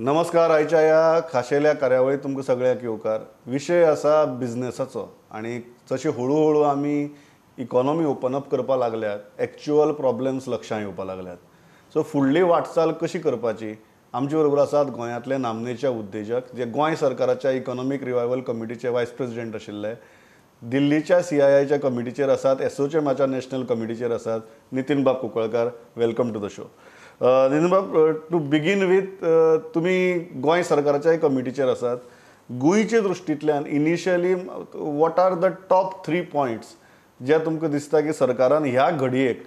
नमस्कार. आयच्या ह्या खाशेल्या कार्यावळीत तुमकां सगळ्यांक येवकार. विशय आसा बिजनेसाचो आनी जशें हळुहळू आमी इकॉनॉमी ओपन अप करपाक लागल्यात, एक्च्युअल प्रॉब्लेम्स लक्षांत येवपाक लागल्यात. सो फुडली वाटचाल कशी करपाची, आमचे बरोबर आसात गोंयांतले नामनेचे उद्देजक जे गोंय सरकाराच्या इकॉनॉमीक रिवायवल कमिटीचे वायस प्रेसिडेंट आशिल्ले, दिल्लीच्या सीआयआयच्या कमिटीचेर आसात, एसोचेमाच्या नॅशनल कमिटीचेर आसात, नितीन बाब Kunkalkar. Welcome to the show. Nitin Bob, to begin with, तुमी गोंय सरकाराच्याय कमिटीचेर आसात. गोंयच्या दृश्टींतल्यान initially what are the top 3 points जे तुमकां दिसता की सरकारान ह्या घडयेक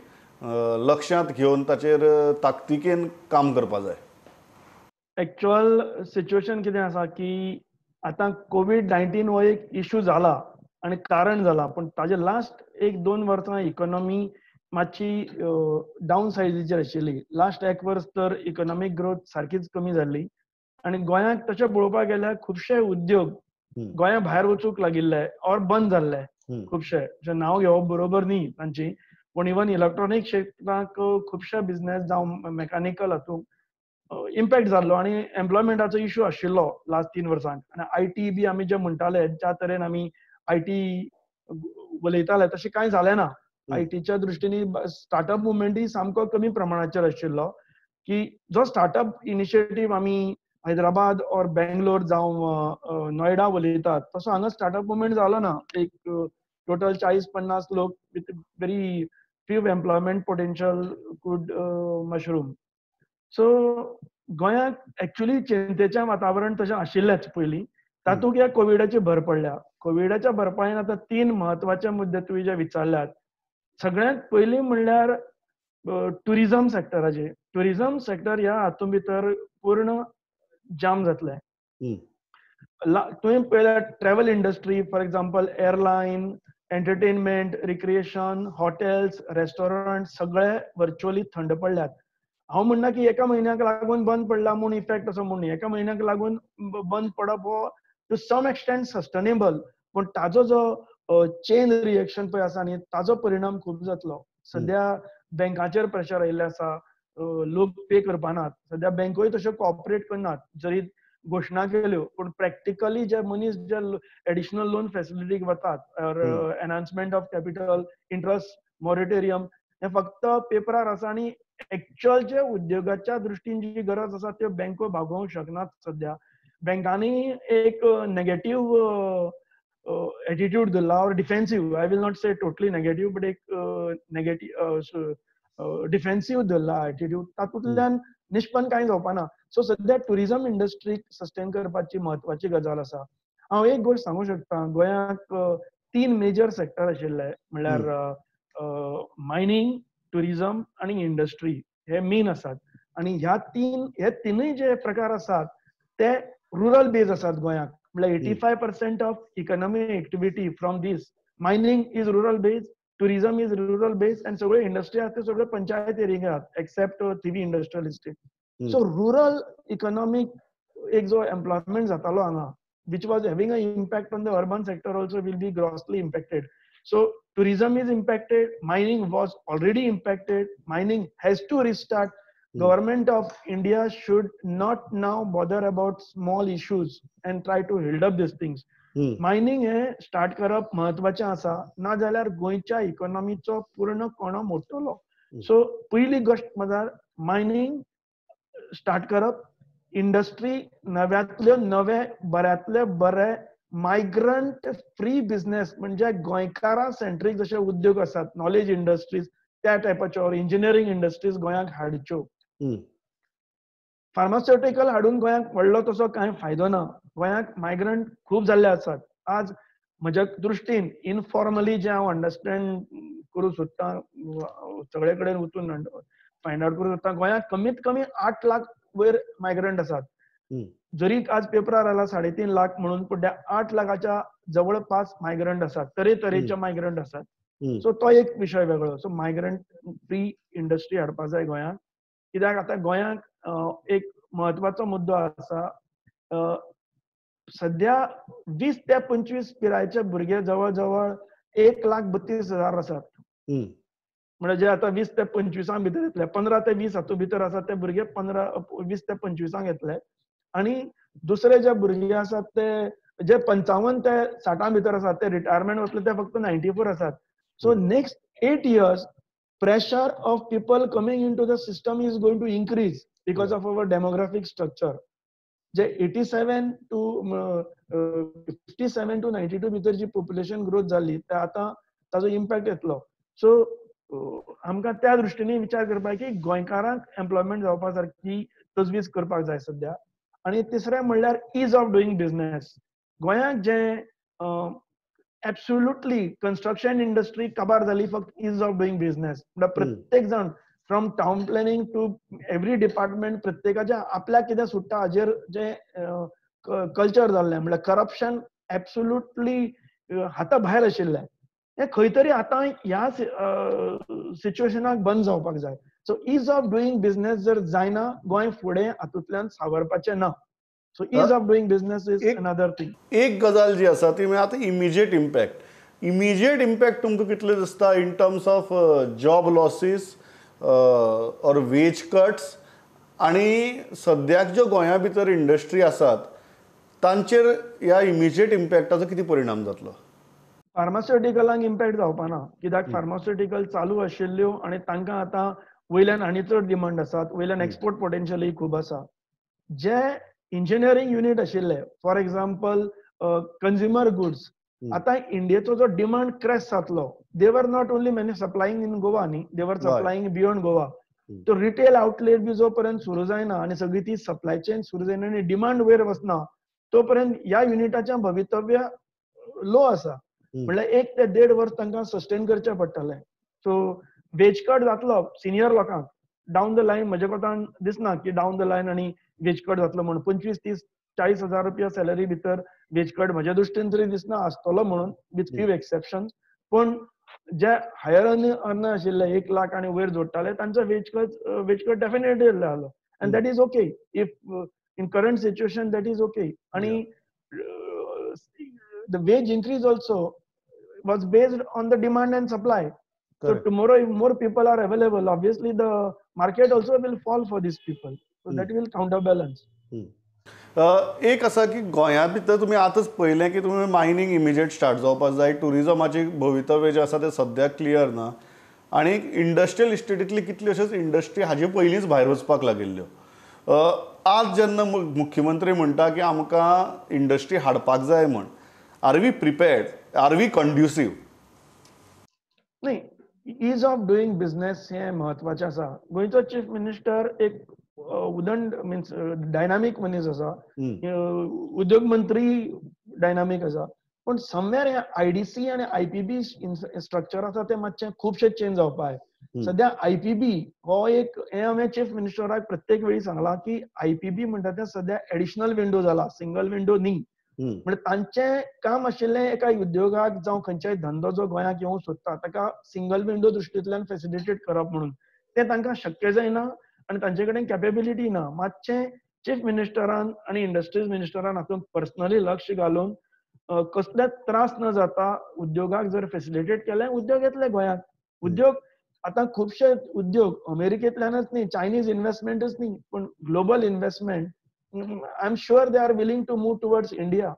लक्षांत घेवन ताचेर ताकतिकेन काम करपा जाय? एक्चुअल सिच्युएशन कितें आसा की आतां कोवीड-19 हो एक इशू जाला आनी कारण जाला, पूण ताजे लास्ट 1-2 वर्सां इकॉनॉमी मातशी डावन सायजीचेर आशिल्ली. लास्ट 1 वर्स तर इकॉनॉमीक ग्रोथ सारकीच कमी जाल्ली आनी गोंयांत तशें पळोवपाक गेल्यार खुबशे उद्योग गोंया भायर वचूंक लागिल्ले ऑर बंद जाल्ले खुबशे. अशें नांव घेवप बरोबर न्ही तांची, पूण इवन इलेक्ट्रॉनीक क्षेत्राक खुबशे बिजनेस जावं मेकॅनिकल हातूंत इम्पॅक्ट जाल्लो आनी एम्प्लॉयमेंटाचो इशू आशिल्लो लास्ट 3 वर्सांक. आनी I T बी आमी जे म्हणटाले, ज्या तरेन आमी I T उलयताले तशें कांय जालें ना. आय टीच्या दृश्टीन स्टार्टअप मुवमेंटूय सामको कमी प्रमाणाचेर आशिल्लो की जो स्टार्टअप इनिशिएटीव आमी हैदराबाद ऑर बेंगलोर जावं नोएडा उलयतात तसो हांगा स्टार्टअप मुवमेंट जालो ना. एक टोटल 40-50 लोक with very few employment potential could mushroom. So गोंयांत एक्चुअली चिंतेचें वातावरण तशें आशिल्लेंच पयलीं, तातूंत ह्या कोविडाची भर पडल्या. कोविडाच्या भरपायेन आतां 3 म्हत्वाचे मुद्दे तुवें जे विचारल्यात, सगळ्यांत पयलीं म्हणल्यार ट्युरिजम सेक्टराचे. ट्युरिजम सेक्टर ह्या हातूंत भितर पूर्ण जाम जातलें. तुवें पळयल्यार travel industry, for example airline, entertainment, recreation, hotels, restaurant सगळे वर्च्युअली थंड पडल्यात. हांव म्हणना की एका म्हयन्याक लागून बंद पडला म्हूण इफेक्ट असो म्हूण न्ही, एका म्हयन्याक लागून बंद पडप हो टू सम एक्सटेंट सस्टेनेबल, पूण ताजो जो चेन रिएक्शन पळय आसा न्ही ताजो परिणाम खूब जातलो. सद्या बँकाचेर प्रेशर आयिल्लें आसा, लोक पे करपानात, सद्या बँकोय तश्यो कॉपरेट करनात, जरी घोशणा केल्यो पूण प्रॅक्टिकली जे मनीस जे एडिशनल लोन फॅसिलिटीक वतात, enhancement of capital, interest moratorium, हें फक्त पेपरार आसा आनी एक्चुअल जे उद्योगाच्या दृश्टीन जी गरज आसा त्यो बँको भागोवंक शकनात. सद्या बँकांनी एक नेगेटीव एटिट्यूड धरला or defensive, I will not say totally negative but एक नेगेटीव डिफेन्सीव धरला एटिट्यूड, तातूंतल्यान निष्पन्न कांय जावपा ना. सो सद्या ट्युरिजम इंडस्ट्रीक सस्टेन करपाची म्हत्वाची गजाल आसा. हांव एक गोश्ट सांगूंक शकता, गोंयांत 3 मेजर सेक्टर आशिल्ले म्हणल्यार मायनींग, ट्युरिजम आनी इंडस्ट्री हे मेन आसात. आनी ह्या हे तिनूय जे प्रकार आसात ते रुरल बेज आसात गोंयांत. म्हणल्यार 85% of economic activity from this mining is rural base, tourism is rural base, आनी सगळ्यो इंडस्ट्री आसा त्यो सगळ्यो पंचायत एरिया आसात except Thivim industrial estate. So rural economic एक जो एम्प्लॉयमेंट जातालो हांगा, which was having a impact on the urban sector also, will be grossly impacted. So tourism is impacted, mining was already impacted, mining has to restart. Government of India should not now bother about small issues and try to hold up these things. Mining हे start करप म्हत्वाचें आसा, ना जाल्यार गोंयच्या इकॉनॉमीचो पूर्ण कोणो मोडटलो. So पयली गोश्ट म्हळ्यार मायनींग स्टार्ट करप, इंडस्ट्री नव्यांतल्यो नवे बऱ्यांतले बरे मायग्रंट फ्री बिझनेस म्हणजे गोंयकारां सेंट्रीक जशे उद्योग आसात, नॉलेज इंडस्ट्रीज त्या टायपाच्यो ऑर इंजिनियरींग इंडस्ट्रीज गोंयांत हाडच्यो. फार्मास्युटिकल हाडून गोंयांत व्हडलो तसो कांय फायदो ना. गोंयांत मायग्रंट खूब जाल्ले आसात. आज म्हज्या दृश्टीन इनफॉर्मली जें हांव अंडरस्टँड करूंक सोदतां, सगळे कडेन वचून फायंड आवट करूंक सोदतां, गोंयांत कमीत कमी 8 लाख वयर मायग्रंट आसात. जरी आज पेपरार आला 3.5 लाख म्हणून, पूण त्या 8 लाखाच्या जवळपास मायग्रंट आसात, तरेतरेचे मायग्रंट आसात. सो तो एक विशय वेगळो. सो मायग्रंट फ्री इंडस्ट्री हाडपा जाय गोंयांत. कित्याक आतां गोंयांत एक म्हत्वाचो मुद्दो आसा, सद्या 20 ते 25 पिरायेचे भुरगे जवळ जवळ 1,32,000 आसात. म्हणजे जे आतां 20 ते 25 भितर येतले, 15 ते 20 हातूंत भितर आसा ते भुरगे 15 20 ते 25 येतले. आनी दुसरे जे भुरगे आसात ते जे 55 ते 60 भितर आसात ते रिटायरमेंट वतले ते फक्त 94 आसात. So next 8 years pressure of people coming into the system is going to increase because of our demographic structure. J 87 to 57 to 92 भितर जी पॉप्युलेशन ग्रोथ जाली ते आतां ताजो इम्पॅक्ट येतलो. सो आमकां त्या दृश्टीने विचार करपाक की गोंयकारांक एम्प्लॉयमेंट जावपा सारकी तजवीज करपाक जाय सद्या. आनी तिसरें म्हणल्यार is of doing business. गोंयांत जे एब्सोल्युटली कन्स्ट्रक्शन इंडस्ट्री काबार जाली फक्त is of doing business. म्हणल्यार प्रत्येक जाण from town planning to every department प्रत्येकाच्या आपल्याक कितें सुट्टा हाजेर जे कल्चर जाल्लें, म्हणल्यार करप्शन एब्सोल्युटली हाता भायर आशिल्लें, हें खंय तरी आतां ह्या सिच्युएशनाक बंद जावपाक जाय. So ease of doing business जर जायना गोंय फुडें हातूंतल्यान सावरपाचें ना. So ease of doing business is another thing. एक गजाल जी आसा ती म्हळ्यार आतां इमिजिएट इम्पॅक्ट. इमिजिएट इम्पॅक्ट तुमकां कितले दिसता in terms of job losses or wage cuts, आनी सद्याक ज्यो गोंया भितर इंडस्ट्री आसात तांचेर ह्या इमिजिएट इम्पॅक्टाचो कितें परिणाम जातलो? फार्मास्युटिकलांक इम्पॅक्ट जावपा ना, कित्याक फार्मास्युटिकल चालू आशिल्ल्यो आनी तांकां आतां वयल्यान आनी चड डिमांड आसात, वयल्यान एक्सपोर्ट पोटेन्शियलय खूब आसा. जे इंजिनियरींग युनीट आशिल्ले फॉर एक्झाम्पल कंज्युमर गुड्स, आतां इंडियेचो जो डिमांड क्रॅश जातलो, they were not only many supplying in Goa न्ही, they were supplying beyond Goa. तो रिटेल आउटलेट बी जो पर्यंत सुरू जायना आनी सगळी ती सप्लाय चेन सुरू जायना आनी डिमांड वयर वचना तो पर्यंत ह्या युनिटाचें भवितव्य लो आसा. म्हणल्यार 1 ते 1.5 वर्स तांकां सस्टेन करचें पडटलें. सो वेज कट जातलो सिनियर लोकांक डावन the line, म्हज्या कोतान दिसना की डावन the line आनी वेज कट जातलो म्हणून. 25, 30, 40 हजार रुपया सॅलरी भितर वेज कट म्हज्या दृश्टीन तरी दिसना आसतलो म्हणून, विथ फ्यू एक्सेप्शन. पूण जे हायर अर्नर आशिल्ले 1 लाख आनी वयर जोडटाले तांचो वेज कट डेफिनेटली जालो, and that is okay if in current situation that is okay. आनी the wage increase also was based on the demand and supply. So tomorrow if more people are available, obviously the market also will fall for these people. So that will counterbalance. एक आसा की गोंया भितर तुमी आतांच पळयलें की तुमी मायनींग इमिजिएट स्टार्ट जावपाक जाय, ट्युरिजमाचें भवितव्य जें आसा तें सद्याक क्लियर ना, आनी इंडस्ट्रियल इस्टेटींतली कितल्योश्योच इंडस्ट्री हाजे पयलींच भायर वचपाक लागिल्ल्यो. आज जेन्ना मुख्यमंत्री म्हणटा की आमकां इंडस्ट्री हाडपाक जाय म्हण, are we prepared, are we conducive? न्ही, is of doing business हें म्हत्वाचें आसा. गोंयचो चीफ मिनिस्टर एक उदंड मिन्स डायनामीक मनीस आसा, उद्योग मंत्री डायनामीक आसा, पूण समवेर हे आयडीसी आनी आयपीबी स्ट्रक्चर आसा तें मातशें खुबशें चेंज जावपा जाय. सद्या आयपीबी हो एक हें हांवें चीफ मिनिस्टराक प्रत्येक वेळी सांगलां की आयपीबी म्हणटा तें सद्या एडिशनल विंडो जाला, सिंगल विंडो न्ही. म्हणजे तांचें काम आशिल्लें एका उद्योगाक जावं खंयच्याय धंदो जो गोंयांत येवंक सोदता ताका सिंगल विंडो दृश्टींतल्यान फेसिलिटेट करप म्हणून, तें तांकां शक्य जायना आनी तांचे कडेन कॅपेबिलिटी ना. मातशें चीफ मिनिस्टरान आनी इंडस्ट्रीज मिनिस्टरान हातूंत पर्सनली लक्ष घालून कसलेच त्रास न जाता उद्योगाक जर फेसिलिटेट केलें, उद्योग येतले गोंयांत. उद्योग आतां खुबशे उद्योग अमेरिकेंतल्यानच न्ही, चायनीज इन्वेस्टमेंटच न्ही, पूण global investment, I am sure they are willing to move towards India.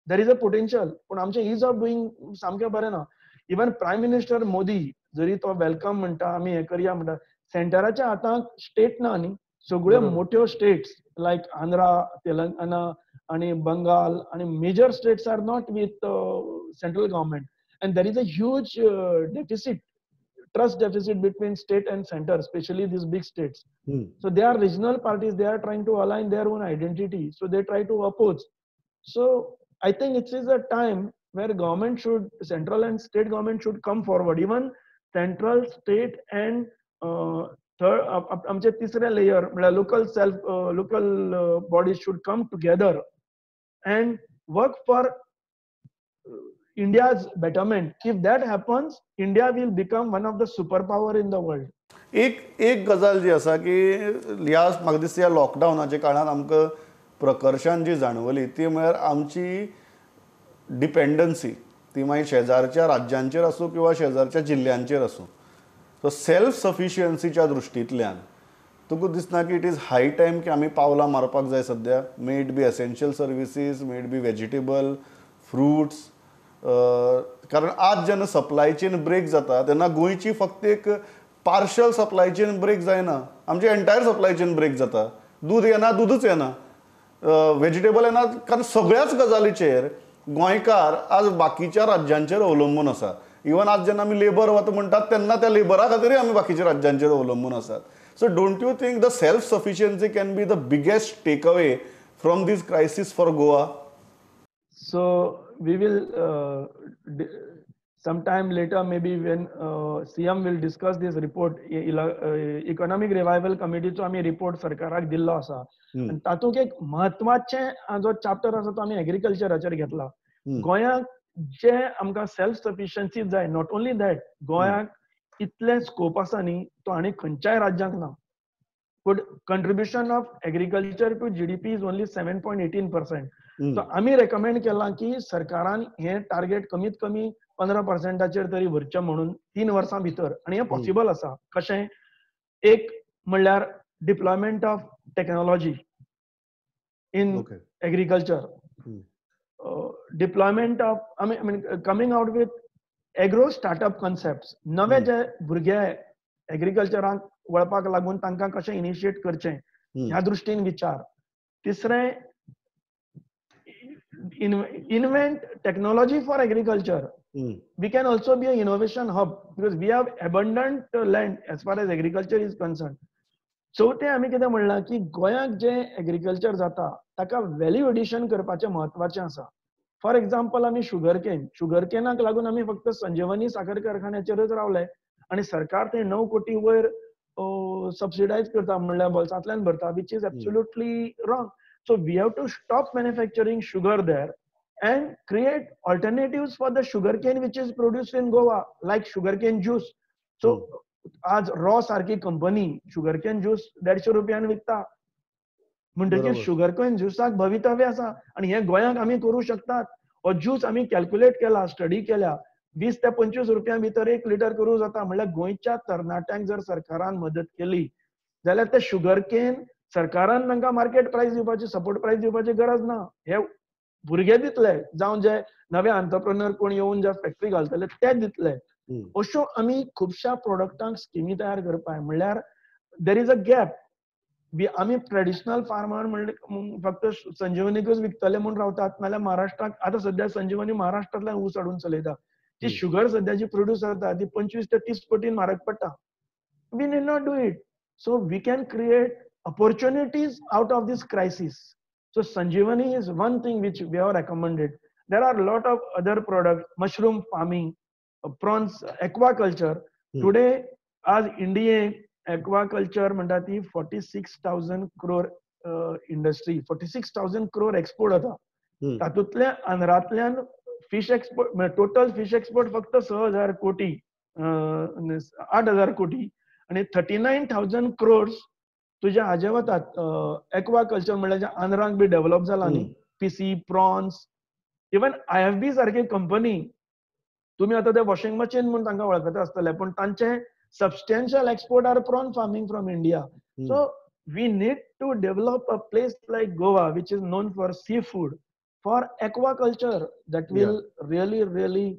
There is a potential. पूण आमचें is of doing सामकें बरें ना. इवन प्रायम मिनिस्टर मोदी जरी तो welcome म्हणटा, आमी हें करया म्हणटा, सेंटराच्या हातांत स्टेट ना न्ही, सगळ्यो मोट्यो स्टेट्स लायक आंध्रा, तेलंगणा आनी बंगाल आनी major states are not with central government, and there is a huge deficit, trust deficit between state and center, especially these big states. So they are regional parties, they are trying to align their own identity, so they try to oppose. So I think it is a time where government should, central and state government should come forward. Even central, state and third, आमचे तिसरे layer, local self, local bodies should come together and work for India's betterment. If that happens, India will become one of the superpower in the world. एक एक गजाल जी आसा की ह्या म्हाका दिसता ह्या लॉकडावनाच्या काळान आमकां प्रकर्शान जी जाणवली ती म्हळ्यार आमची डिपेंडन्सी, ती मागीर शेजारच्या राज्यांचेर आसूं किंवा शेजारच्या जिल्ल्यांचेर आसूं. सो सेल्फ सफिशियन्सीच्या दृश्टींतल्यान तुका दिसना की it is high time की आमी पावलां मारपाक जाय सद्या? May it be essential services, may it be vegetable, fruits. कारण आज जेन्ना सप्लाय चेन ब्रेक जाता तेन्ना गोंयची फक्त एक पार्शल सप्लाय चेन ब्रेक जायना, आमची एंटायर सप्लाय चेन ब्रेक जाता. दूद येना, दुदूच येना, वेजिटेबल येना, कारण सगळ्याच गजालीचेर गोंयकार आज बाकीच्या राज्यांचेर अवलंबून आसा. इवन आज जेन्ना आमी लेबर वता म्हणटात तेन्ना त्या लेबरा खातीरय आमी बाकीच्या राज्यांचेर अवलंबून आसात. So don't you think the self sufficiency can be the biggest take away from this crisis for Goa? So we will sometime later, maybe when CM will discuss this report, Economic Revival Committee चो आमी report सरकाराक दिल्लो आसा आनी तातूंत एक म्हत्वाचें जो चॅप्टर आसा तो आमी एग्रीकल्चराचेर घेतला. गोंयाक जे आमकां सेल्फ सफिशियन्सी जाय, not only that, गोंयाक इतलें स्कोप आसा न्ही तो आनी खंयच्याय राज्यांक ना. But contribution of agriculture to GDP is only 7.18%. So आमी रेकमेंड केलां की सरकारान हें टार्गेट कमीत कमी 15% तरी व्हरचें म्हणून 3 वर्सां भितर, आनी हें पॉसिबल आसा. कशें? एक म्हणल्यार deployment of technology in agriculture, deployment of I mean coming out with agro startup concept. नवे जे भुरगे एग्रीकल्चराक वळपाक लागून तांकां कशें इनिशिएट करचें ह्या दृश्टीन विचार. तिसरें, invent technology for agriculture. We can also be an innovation hub because we have abundant land as far as agriculture is concerned. चवथें आमी कितें म्हणलां की गोंयाक जें एग्रीकल्चर जाता ताका व्हॅल्यू एडिशन करपाचें म्हत्वाचें आसा. फॉर एक्झाम्पल, आमी शुगरकेन, शुगरकेनाक लागून आमी फक्त संजीवनी साखर कारखान्याचेरच रावले आनी सरकार ते 9 कोटी वयर सबसिडायज करता, म्हणल्यार बोल्सांतल्यान भरता, which is absolutely wrong. So we have to stop manufacturing sugar there and create alternatives for the sugarcane which is produced in Goa, like sugarcane juice. So आज रॉ सारखी कंपनी शुगरकेन ज्यूस 150 रुपयान विकता, म्हणटकीर sugarcane ज्युसाक भवितव्य आसा आनी हें गोंयांक आमी करूं शकतात. हो ज्यूस आमी कॅल्क्युलेट केला, स्टडी केल्या, 20 ते 25 रुपयां भितर 1 लिटर करूं जाता. म्हणल्यार गोंयच्या तरणाट्यांक जर सरकारान मदत केली जाल्यार ते शुगरकेन सरकारान तांकां मार्केट प्रायस दिवपाची, सपोर्ट प्रायस दिवपाची गरज ना. हे भुरगे दितले, जावं जे नवे आंतरप्रेन्योर कोण येवन जे फॅक्टरी घालतले ते दितले. अश्यो आमी खुबश्या प्रोडक्टांक स्किमी तयार करपाक, म्हणल्यार there is a gap. आमी ट्रेडिशनल फार्मर म्हणले फक्त संजीवनीकच विकतले म्हूण रावतात, नाल्यार महाराष्ट्राक आतां सद्या संजीवनी महाराष्ट्रांतल्यान ऊस हाडून चलयता. ती शुगर सद्या जी प्रोड्यूस जाता ती 25 ते 30 पटीन म्हारग पडटा. We need not do it. So we can create opportunities out of this crisis. So Sanjeevani is one thing which we have recommended. There are a lot of other products, mushroom farming, prawns, aquaculture. Today, as India, aquaculture म्हणटा ती 46,000 crore industry, 46,000 crore export जाता. तातूंतल्या आंध्रांतल्यान fish export, total fish export फक्त 6,000 कोटी, 8,000 कोटी आनी 39,000 crores तुज्या हाजे वतात एक्वाकल्चर, म्हणल्यार जे आंध्रांक बी डेव्हलप जाला न्ही, PC, prawns, even IFB सारकी कंपनी, तुमी आतां ते वॉशिंग मशीन म्हूण तांकां वळखता आसतले, पूण तांचे substantial export are prawn farming from India. So we need to develop a place like Goa which is known for sea food, for aquaculture that will really really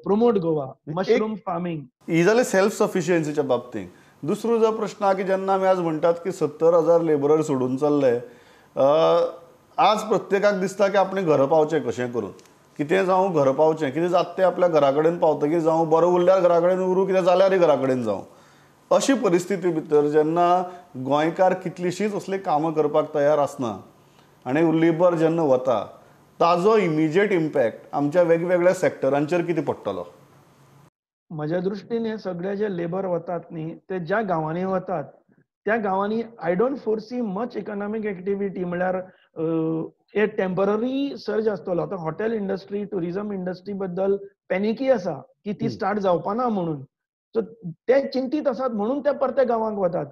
promote Goa, mushroom farming. ही जाली self सफिशियन्सीच्या बाबतींत. दुसरो जो प्रश्न आहा की जेन्ना आमी आज म्हणटात की 70,000 लेबरर सोडून चल्ले, आज प्रत्येकाक दिसता की आपणें घरा पावचें कशें करून, कितें जावं घरा पावचें, कितें जाता तें आपल्या घरा कडेन पावतकीर जावं, बरो उरल्यार घरा कडेन उरूं, कितें जाल्यारय घरा कडेन जावं. अशी परिस्थिती भितर जेन्ना गोंयकार कितलींशींच असलीं कामां करपाक तयार आसना आनी लेबर जेन्ना वता ताजो इमिजिएट इम्पॅक्ट आमच्या वेगवेगळ्या सॅक्टरांचेर कितें पडटलो? म्हज्या दृश्टीन हे सगळे जे लेबर वतात न्ही ते ज्या गांवांनी वतात त्या गांवांनी I don't foresee much economic activity, म्हणल्यार एक टेम्पररी सर्ज आसतलो. आतां हॉटेल इंडस्ट्री, ट्युरिजम इंडस्ट्री बद्दल पॅनिकी आसा की ती स्टार्ट जावपा ना म्हणून, सो ते चिंतीत आसात म्हणून ते परते गांवांक वतात.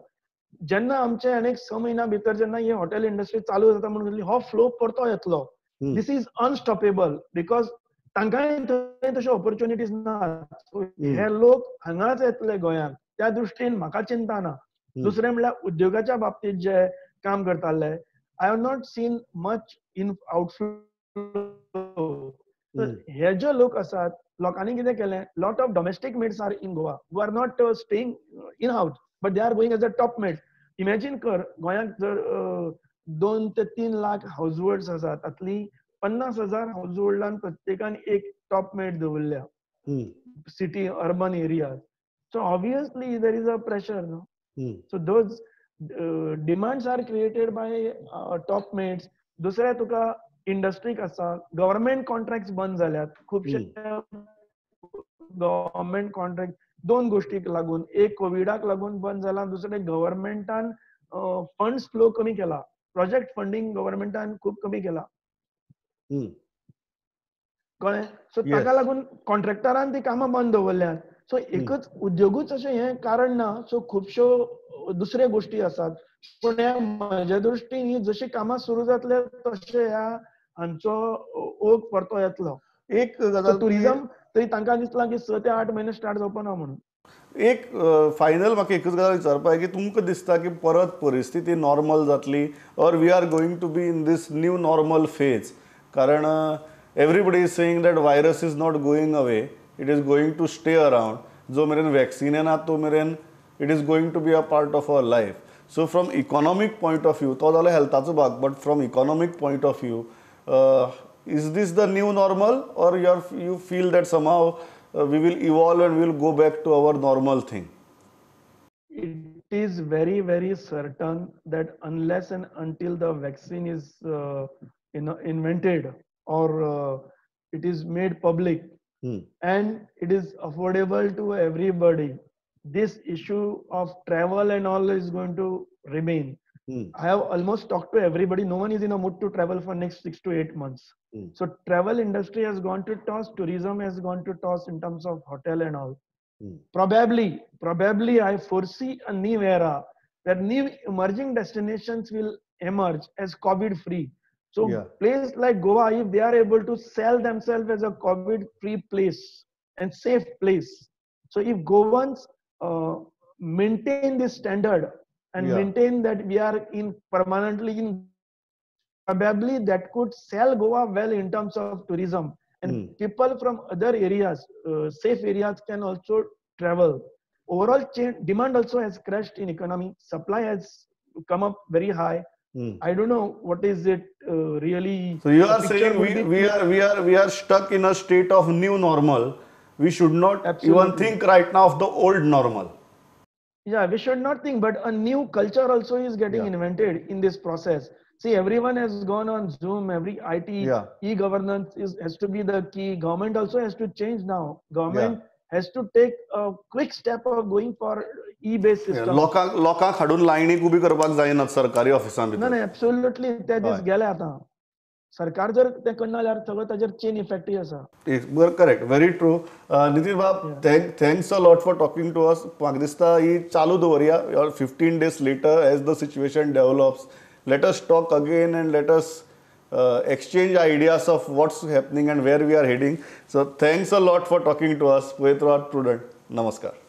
जेन्ना आमचे आनीक 6 म्हयन्या भितर जेन्ना ही हॉटेल इंडस्ट्री चालू जाता म्हणून हो फ्लो परतो येतलो. This is unstoppable because तांकांय थंय तश्यो ऑपॉर्च्युनिटीज ना. हे लोक हांगाच येतले गोंयांत, त्या दृश्टीन म्हाका चिंता ना. दुसरें म्हणल्यार उद्योगाच्या बाबतीत जे काम करताले, I have not seen much in outflow. हे जे लोक आसात, लोकांनी कितें केलें, lot of domestic maids are in Goa who are not staying in house but they are going as a top maid. Imagine कर, गोंयांत जर 2 ते 3 लाख हाऊस होल्ड्स आसात, तातली 50,000 हाऊस होल्डान प्रत्येकान एक टॉप मेड दवरल्या city urban areas. So obviously there is a pressure न्हू. So those demands are created by top maids. दुसरें तुका इंडस्ट्रीक आसा, गव्हर्मेंट कॉन्ट्रॅक्ट बंद जाल्यात खुबशे. गव्हर्मेंट कॉन्ट्रॅक्ट दोन गोष्टीक लागून, एक कोविडाक लागून बंद जाला, दुसरें गव्हर्मेंटान फंड्स फ्लो कमी केला, प्रोजेक्ट फंडींग गव्हर्मेंटान खूब कमी केला, कळ्ळें? सो ताका लागून कॉन्ट्रॅक्टरान ती कामां बंद दवरल्यात. सो एकच उद्योगूच अशें हें कारण ना, सो खुबश्यो दुसऱ्यो गोष्टी आसात. पूण म्हज्या दृश्टीन ही जशी कामां सुरू जातले तशें ह्या हांचो ओघ परतो येतलो. एक गजाल, टुरिजम तरी तांकां दिसलां की 6 ते 8 म्हयने स्टार्ट जावपा ना म्हणून. एक फायनल म्हाका एकच गजाल विचारपाक की तुमकां दिसता की परत परिस्थिती नॉर्मल जातली or we are going to be in this new normal phase? कारण everybody is saying that virus is not going away, it is going to stay around. जो मेरेन वॅक्सिन येना तो मेरेन it is going to be a part of our life. So from economic point of view, तो जालो हेल्थाचो भाग, but from economic point of view, is this the new normal or you feel that somehow we will evolve and we will go back to our normal thing? It is very, very certain that unless and until the vaccine is invented or it is made public and it is affordable to everybody, this issue of travel and all is going to remain. I have almost talked to everybody. No one is in a mood to travel for next 6 to 8 months. So travel industry has gone to toss, tourism has gone to toss in terms of hotel and all. Probably I foresee a new era where new emerging destinations will emerge as COVID free. So place like Goa, if they are able to sell themselves as a COVID free place and safe place. So if Goans maintain this standard and maintain that we are in permanently in, probably that could sell Goa well in terms of tourism, and people from other areas, safe areas, can also travel. Overall demand also has crashed in economy. Supply has come up very high. I don't know what is it really. So you are saying we are stuck in a state of new normal. We should not even think right now of the old normal. Yeah, we should not think, but a new culture also is getting invented in this process. See, everyone has gone on Zoom, every IT, e-governance has to be the key. Government also has to change now. Government has to take a quick step of going for e-based system. लोकांक हाडून लायनीक उबी करपाक जायना सरकारी ऑफिसां भितर. ना, absolutely, ते दीस गेले आतां. सरकार जर ते करना जाल्यार सगळो ताजेर चेन इफेक्टूय आसा. बरं, करेक्ट, व्हेरी ट्रू. नितीन बाब, thanks a lot for talking to us. म्हाका दिसता ही चालू दवरया. 15 days later as the situation develops, let us talk again and let us exchange ideas of what's happening and where we are heading. So thanks a lot for talking to us. पळयत रावात prudent. नमस्कार.